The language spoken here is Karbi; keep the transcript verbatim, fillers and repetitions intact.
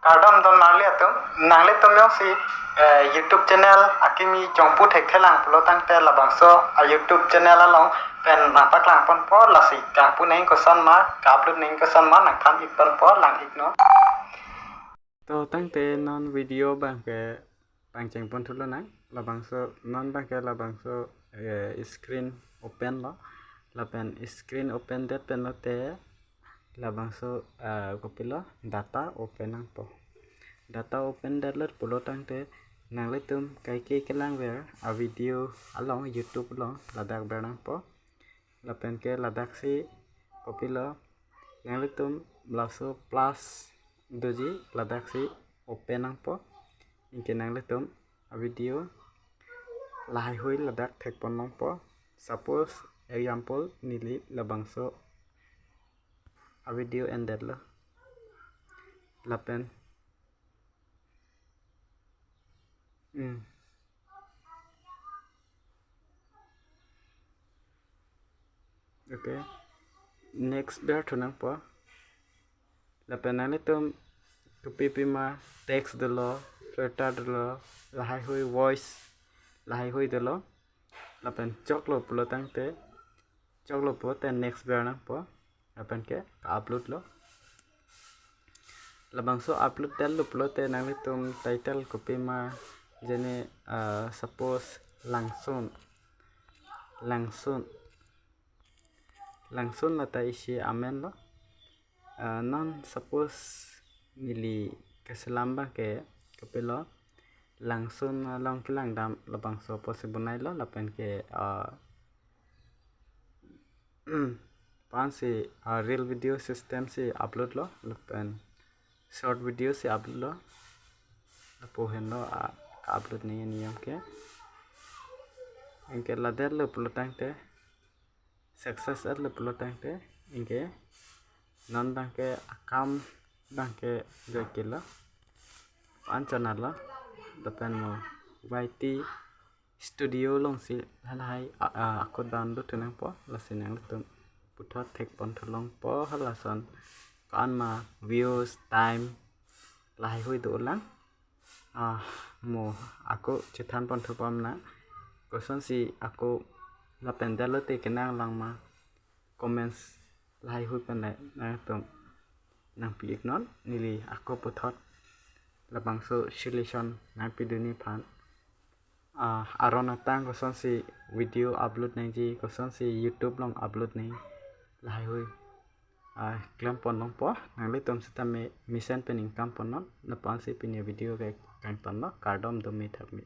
Kardom don marli atum, nanglitum jongsi eh, YouTube channel akimi chongpu thekthelang pulo tangte labangso a YouTube channel along pen nangpaklang ponpo, lasi kangpu neng koson ma, ka-upload neng koson ma nangthan ik ponpo, lang iknon. To tangte non video abangke pangcheng ponthu lonang. Labangso non abangke labangso eh, screen open lo. Lapen screen open det pen lote labangso eh, kopilo, data open nangpo. Data open det lo pulo tangte nanglitum kaike kelangver a video along, YouTube along ladak ber nangpo. Lapen ke ladak si kopilo, nanglitum laso plus doji ladak si open nangpo. Anke nanglitum a video lahaihui ladak thekpon nangpo. Suppose example neli labangso a video endet lo. Lapen hmm. Okay. Next ber thu nangpo. Lapen nanglitum kopi pima text dolo, filter dolo, lahaihui voice, lahaihui dolo. Lapen choklo pulo tangte, choklo pulote next ber nangpo. Lapen ke upload lo. Labangso upload det lo pulote nanglitum title kopi ma, jene uh, suppose Langsun. Langsun. Langsun lata isi amen lo. Uh, non suppose neli keselam abangke kopilo, Langsun along kelangdam labangso apotsi bonai lo, lapen ke uh, pan si uh, reel video system si upload lo, lapen short video si upload lo. Lapu henlo uh, upload ni niyom ke. Anke ladet lo pulo tangte, success et lo pulo tangte, anke non abangke akam abangke joike lo. Pan channel lo, lapen mo Y T Studio along si halahai a- a- ako download thu nangpo, lasi nanglitum puthot thekpon thu longpo, halason ko-an ma views, time, lahaihui dolang. Ah, mo ako chethan pon thu pamna, kosonsi ako lapen det lote kenanglang ma, comments lahaihui pen le nangtum nangpi iknon, neli ako puthot labangso solution nangpidun nephan. Ah, aron atang kosonsi video upload nangji, kosonsi YouTube along upload nang, lahaihui ah, klem pon longpo. Nanglitum sitame mesen pen ingkam ponnon. Lapu-an si pini video ke kangtonlo, kardom dome thakme.